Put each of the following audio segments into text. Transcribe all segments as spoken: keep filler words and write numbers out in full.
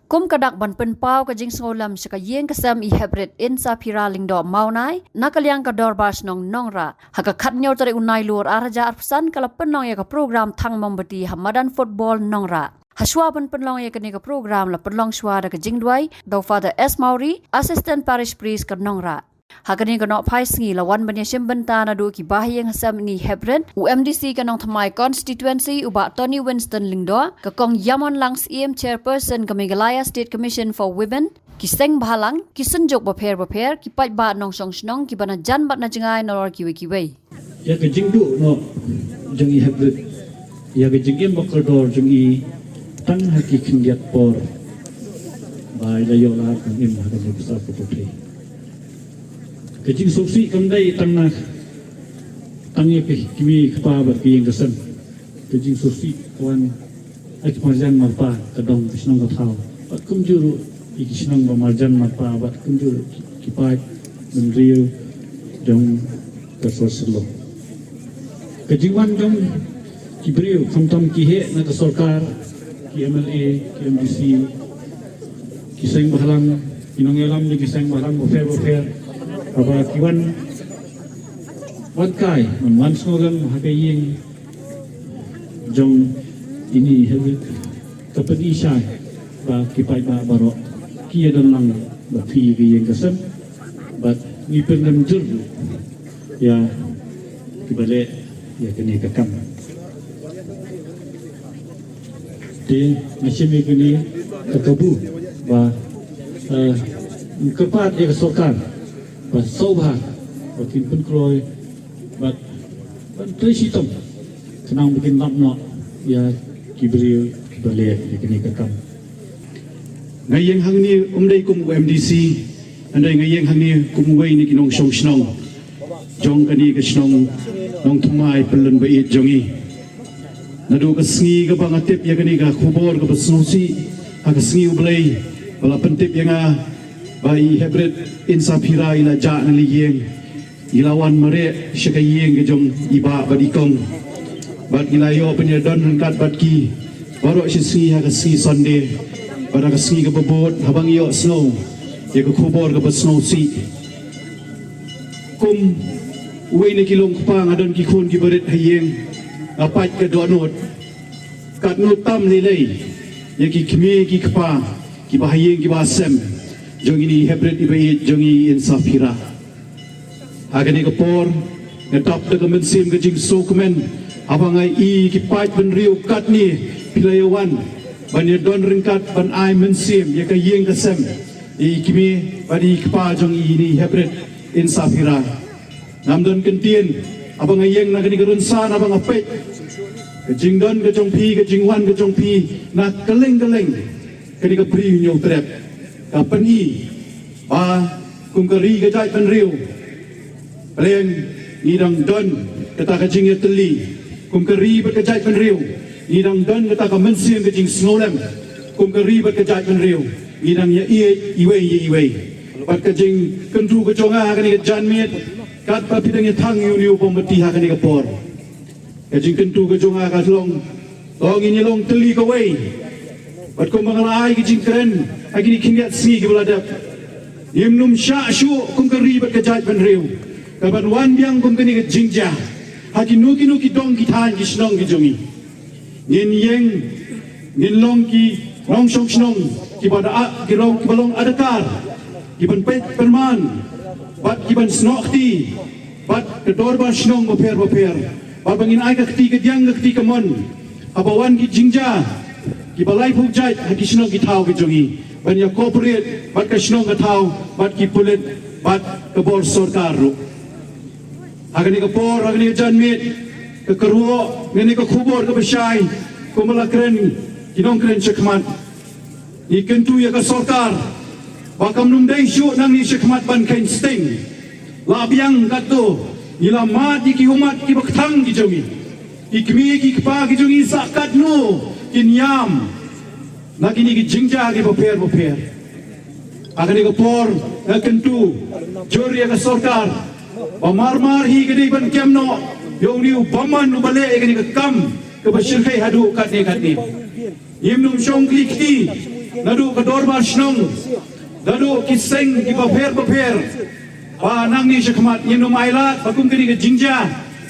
Kum ka dak ban pynpaw ka jingsngewlem sha ka ïing ka sem i Heprit Insaphira Lyngdoh Mawnai, na ka liang ka Dorbar Shnong Nongrah, ha ka khathynñiew tarik u Nailur arhajar arphew san ka la pynlong ïa ka program thang mombati ha madan football Nongrah. Hashwa ban pynlong ïa kane ka program la pynlong shwa da ka jingduwai da u Father S Mawrie, Assistant Parish Priest ka Nongrah. Ha kane ka nohphai sngi la wan ban ïashim bynta naduh ki bahaïing hasem ine i Heprit, u M D C ka Nongthymmai Constituency u Bah Tony Winston Lyngdoh, ka Kong Ïamonlang Syiem, Chairperson ka Meghalaya State Commission for Women, ki seng bhalang, ki synjuk bapher bapher, ki paidbah nongshong shnong, kiba na jan bad na jngai nalor kiwei kiwei. Ïa ka jingduh noh jong i Heprit, ïa ka jingim bakordor jong i tang ha ki khyndiat por ba i la ïoh lad ban im ha kane ka sap ka pyrthei. Ka jingsngewsih kam dei tang na, tang ïa ka kmie kpa bad ka ïing ka sem. Ka jingsngewsih ka wan ha ki marjan marpa, ka dong ka shnong ka thaw. Bad kumjuh ruh ïa ki shnong ba marjan marpa, bad kumjuh ruh ki, ki paid bynriew jong ka sor Shillong. Ka jingwan jong ki briew, khamtam ki heh na ka sorkar, ki M L A, ki M D C, ki seng bhalang, ki nongïalam jong ki seng bhalang bapher bapher, haba ki wan, wan kai, wan, wan sngewlem ha ka ïing jong ine i Heprit, ka pyni shai ba ki paidbah baroh ki ïadon lang bad phi ka ïing ka sem, bad ngi pynrem jur ïa kiba leh ïa kane ka kam. Te nga shim ïa kane ka kabu ba, eh, kyrpad ïa ka sorkar ba sngewbha ba kin pynkloi bad ban trei shitom khnang ba kin lap noh ïa ki briew kiba leh ïa kane ka kam. Nga ïeng hangne ym dei kum u M D C, hynrei nga ïeng hangne kum uwei na ki nongshong shnong jong kane ka shnong Nongthymmai Pyllun Baieit jong ngi. Naduh ka sngi kaba nga tip ïa kane ka khubor kaba sngewsih ha ka sngi U Blei, ba la pyntip ïa nga ba i Heprit Insaphira i la jah na lieng, i la wan mareh sha ka ïing ka jong i bah bad i kong, bad i la ïoh ban ïadon ryngkat bad ki baroh shi sngi ha ka sngi Sunday, bad ha ka sngi kaba bud haba ngi ïohsngew ïa ka khubor kaba sngewsih. Kum uwei na ki long kpa, nga don ki khun kiba rit ha ïing, nga pait ka dohnud. Katno tam lei lei ïa ki kmie ki kpa, kiba ha ïing kiba ha sem jong ine i Heprit iba ïeit jong ngi i Insaphira. Ha kane ka por nga dap da ka mynsiem ka jingsngewkmen haba nga ïohi ki paid bynriew katne phi la ïa wan ban ïadon ryngkat ban ai mynsiem ïa ka ïing ka sem, ïa i kmie bad i kpa jong ine i Heprit Insaphira. Ngam don kyntien haba nga ïeng na kane ka rynsan, haba nga peit ka jingdon ka jong phi, ka jingwan ka jong phi na kylleng kylleng kane ka Bri u Hynñiewtrep. Ka pyni ba kum ka ri ka jaitbynriew, balei ngi dang don kata ka jingïatylli. Kum ka ri bad ka jaitbynriew ngi dang don kata ka mynsiem ka jingsngewlem. Kum ka ri bad ka jaitbynriew ngi dang ïa ïeit iwei ïa iwei. Bad ka jingkyntu ka jong nga ha kane ka janmiet, katba phi dang ïa thang ïa une u mombati ha kane ka por, ka jingkyntu ka jong nga ka long, to ngin ïa long tylli kawei. Bad kumba nga la ai ka jingkren ha kine ki khyndiat sngi kiba la dep, ngim nym shah shuh kum ka ri bad ka jaitbynriew kaban wan biang kum kane ka jingjia ha kino kino ki dong ki thaiñ ki shnong ki jong ngi. Ngin ïeng, ngin long ki nongshong shnong kiba da, ki long, kiba long adakar, kiban peit pyrman bad kiban snoh kti bad ka dorbar shnong bapher bapher, bad ba ngin ai ka kti kadiang ka kti kamon haba wan ki jingjia kiba laiphew jait ha ki shnong ki thaw ki jong ngi, ban ïa cooperate bad ka shnong ka thaw bad ki pulit bad ka bor sorkar ruh. Ha kane ka por, ha kane ka janmiet, ka kyrwoh ngan ïa ka khubor kaba shai kumba la kren ki nongkren shakhmat. Ngi kyntu ïa ka sorkar ba kam nym dei shuh nangne shakhmat ban kheiñ sting. La biang katto, ngi la mad ïa ki ummat kiba kthang ki jong ngi. Ki kmie ki kpa ki jong ngi sah katno kin ïam na kine ki jingjia kiba pher bapher. Ha kane ka por nga kyntu jur ïa ka sorkar ba mar mar hi ka dei ban kem noh ïa une u bymman uba leh ïa kane ka kam kaba shyrkhei haduh katne katne. Ngim nym shong kli kti naduh ka dorbar shnong, naduh ki seng kiba pher bapher, ba nangne shakhmat ngin ym ailad ba kum kane ka jingjia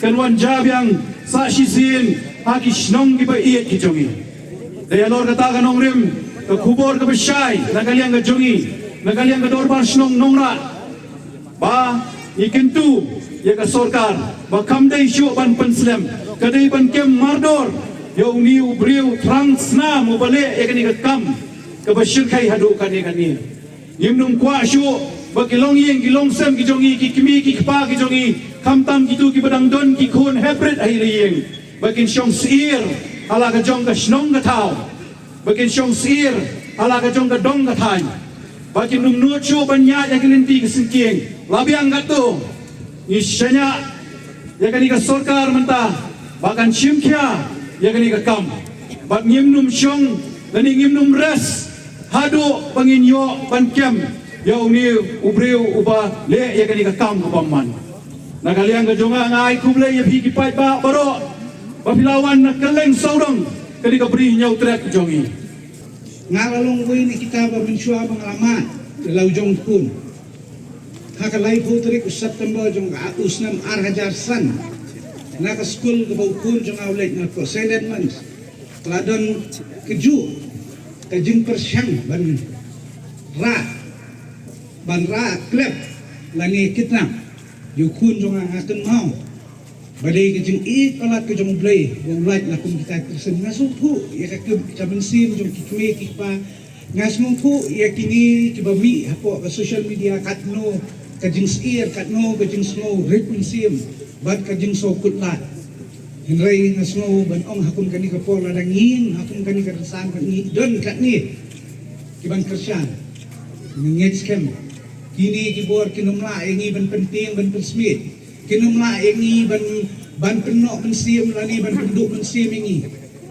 kan wan jia biang sa shisien ha ki shnong kiba ïeit ki jong ngi. Dei halor kata ka nongrim, ka khubor kaba shai na ka liang ka jong ngi, na ka liang ka dorbar shnong Nongrah, ba ngi kyntu ïa ka sorkar ba kam dei shuh ban pynslem, ka dei ban kem mardor ïa une u briew thrang snam uba leh ïa kane ka kam kaba shyrkhei haduh kane kane. Ngim nym kwah shuh ba ki longïing ki longsem ki jong ngi, ki kmie ki kpa ki jong ngi, khamtam kito kiba dang don ki khun hybrid ha ïing, ba kin shong syier ha la ka jong ka shnong ka thaw, ba kin shong syier ha la ka jong ka dong ka thaiñ, ba kin nym nud shuh ban ïaid ha ki lynti ki syngkien. La biang katto, ngi shaniah ïa kane ka sorkar mynta ba kan shim khia ïa kane ka kam, bad ngim nym shong lane ngim nym rest haduh ba ngin ïoh ban kem ïa une u briew uba leh ïa kane ka kam kaba bymman. Na ka liang ka jong nga, nga ai khublei ïa phi ki paidbah baroh ba phi la wan na kylleng sawdong kane ka Bri Hynñiewtrep jong ngi. Nga la long uwei na kita ba mynshuwa ba nga la mad ïa la u jong u khun. Ha ka laiphew tarik u September jong ka u snem ar hajar san, na ka skul kaba u khun jong nga u leit na ka Saint Edmunds, la don kajuh ka jingpyrshang ban rah, ban rah klep lane kidnap ïa u khun jong nga. Nga kynmaw ba dei ka jingïeit palat ka jong U Blei ba u lait na kum kita ki Khristan. Nga sngewthuh ïa ka kum ka mynsiem jong ki kmie ki kpa. Nga sngewthuh ïa kine kiba mih hapoh ka social media, katno ka jingsyier, katno ka jingsngew rit mynsiem bad ka jingsngew kut lad. Hynrei nga sngew ban ong ha kum kane ka por, lada ngi ha kum kane ka rynsan ba ngi don katne ki ban kyrshan, ngi ngeit skhem kine ki bor kin ym lah ïa ngi ban pyntieng ban pynsmiej, kin ym lah ïa ngi ban, ban pynnoh mynsiem lane ban pynduh mynsiem ïa ngi.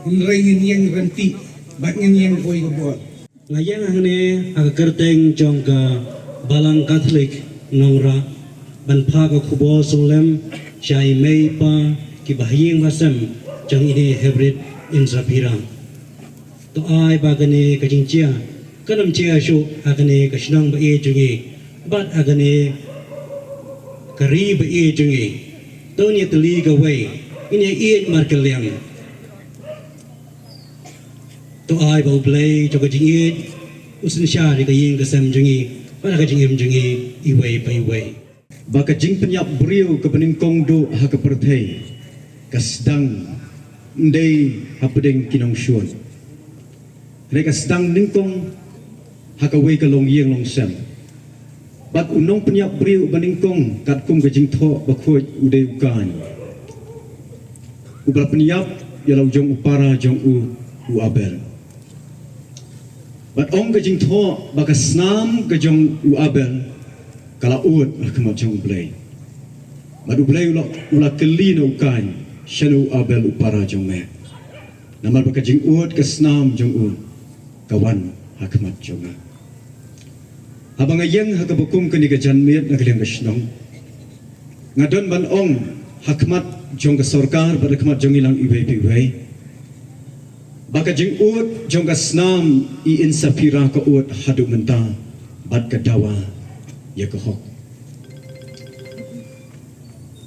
Hynrei ngin ïeng ryntih bad ngin ïeng kawei ka bor. Nga ïeng hangne ha ka kyrteng jong ka Balang Katholik Nongrah ban phah ka khubor sngewlem sha i mei i pa, ki bahaïing bahasem jong ine Hebrid Insaphira. To ai ba kane ka jingjia kan ym jia shuh ha kane ka shnong ba ïeit jong ngi bad ha kane ka ri ba ïeit jong ngi. To ngin ïatylli kawei, ngin ïaieit markylliang. To ai ba U Blei jong ka jingïeit un synshar ïa ka ïing ka sem jong ngi bad ka jingim jong ngi iwei pa iwei. Ba ka jingpynïap briew kaba nyngkong duh ha ka pyrthei ka sdang ym dei hapdeng ki nongshun. Hynrei ka sdang nyngkong ha kawei ka longïing longsem. Bad u nongpynïap briew uba nyngkong katkum ka jingthoh bakhuid u dei u Kain, uba la pynïap ïa la u jong u para jong u, u Abel. Bad ong ka jingthoh ba ka snam ka jong u Abel ka la ud ha khmat jong U Blei. Bad U Blei u la, u la kylli na u Kain, shano u Abel u para jong me? Namar ba ka jingud ka snam jong u ka wan ha khmat jong nga. Haba nga ïeng ha kaba kum kane ka janmiet na ka liang ka shnong, nga don ban ong ha khmat jong ka sorkar bad ha khmat jong ngi lang iwei pa iwei ba ka jingud jong ka snam i Insaphira ka ud haduh mynta bad ka dawa ïa ka hok.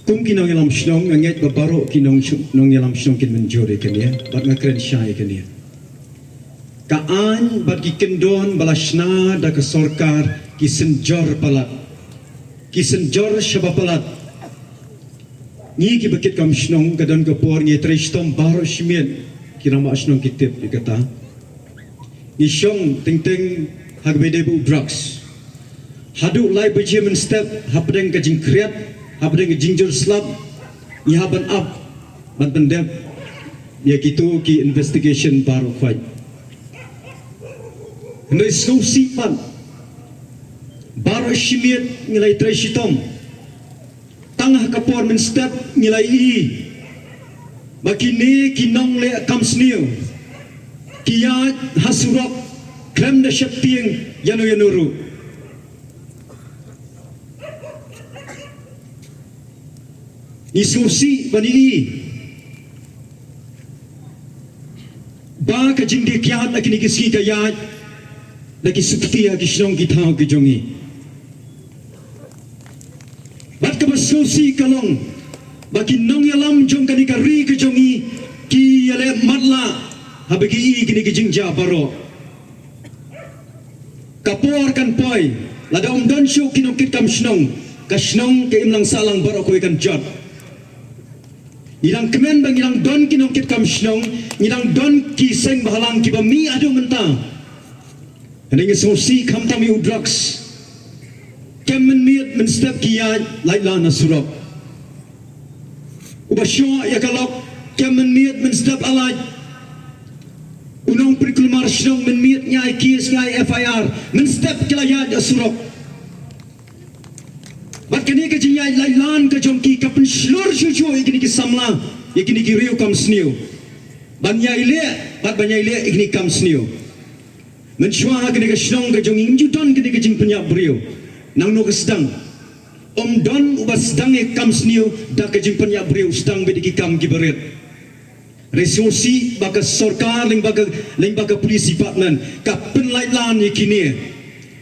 Kum ki nongïalam shnong, nga ngeit ba baroh ki nong, nongïalam shnong kin mynjur ïa kane, bad nga kren shai ïa kane. Ka aiñ bad ki kyndon ba la shna da ka sorkar ki synjor palat. Ki synjor shaba palat. Ngi kiba kit kam shnong, ka don ka por ngi trei shitom baroh shimiet, ki rangbah shnong ki tip ïa kata. Ngi shong teng teng ha kaba ïadei bad u drugs. Haduh lai baje mynstep hapdeng ka jingkhriat, hapdeng ka jingjur slap, ngi hap ban ap ban pyndep ïa kito ki investigation baroh khoit. Hynrei sngewsih pat, baroh shimiet ngi la ïatrei shitom. Tang ha ka por mynstep ngi la ïohi ba kine ki nongleh kam sniew ki ïaid ha surok khlem da sheptieng ïano ïano ruh. Ngi sngewsih ban ïohi ba ka jingdie kiad ha kine ki sngi ka ïaid da ki sukti ha ki shnong ki thaw ki jong ngi. Bad kaba sngewsih ka long ba ki nongïalam jong kane ka ri ka jong ngi ki ïaleh matlah haba ki ïohi kine ki jingjia baroh. Ka por kan poi, lada ym don shuh ki nongkitkam shnong, ka shnong ka imlang sahlang baroh kawei kan jot. Ngi dang kmen ba ngi dang don ki nongkitkam shnong, ngi dang don ki seng bhalang kiba mih haduh mynta. Hynrei ngi sngewsih khamtam ïa u drugs. Kem mynmiet mynstep ki ïaid lait lan ha surok. Uba shoh ïa ka lok, kem mynmiet mynstep alait. U nongpynkulmar shnong mynmiet ngi ai case, ngi ai F I R, mynstep ki la ïaid ha surok. Bad kane ka jingïaid lait lan ka jong ki ka pynshlur shuh shuh ïa kine ki samla, ïa kine ki riew kam sniew. Ban ïai leh, bad ban ïai leh ïa kine ki kam sniew. Mynshuwa ha kane ka shnong ka jong ngi ym ju don kane ka jingpynïap briew. Nangno ka sdang? Ym don uba sdang ïa ka kam sniew da ka jingpynïap briew, sdang beit ïa ki kam kiba rit. Hynrei sngewsih ba ka sorkar lyngba ka, lyngba ka police department ka pynlait lan ïa kine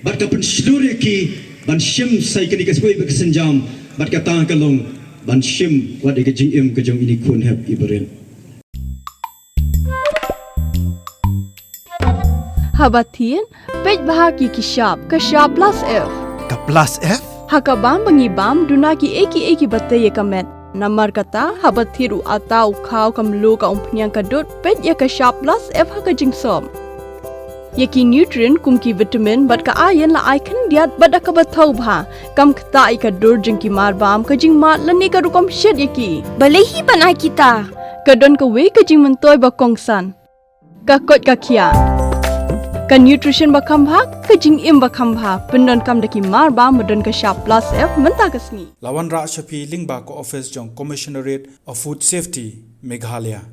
bad ka pynshlur ïa ki ban shim sa ïa kane ka shuh bad ka synjam, bad kata ka long ban shim wat ïa ka jingim ka jong ine i khun hep iba rit. Haba thied, peit bha ïa ki shap, ka shap plus F. Ka plus F? Ha ka bam ba ngi bam, duna kiei kiei kiba tei ïa ka met. Namar kata, haba thied u atta, u khaw, ka mluh, ka umphniang, ka dud, peit ïa ka shap plus F ha ka jingsop. Ïa ki nutrient kum ki vitamin bad ka iron la ai khyndiat bad da kaba thaw bha. Kam ktah ïa ka dur jong ki mar bam, ka jingmad lane ka rukom shet ïa ki. Balei hi ban ai kita? Ka don kawei ka jingmyntoi ba kongsan. Ka koit ka khiah. Ka nutrition ba kham bha, ka jingim ba kham bha. Pyndonkam da ki mar bam ba don ka shap plus F mynta ka sngi. La wanrah sha phi lyngba ka office jong Commissionerate of Food Safety, Meghalaya.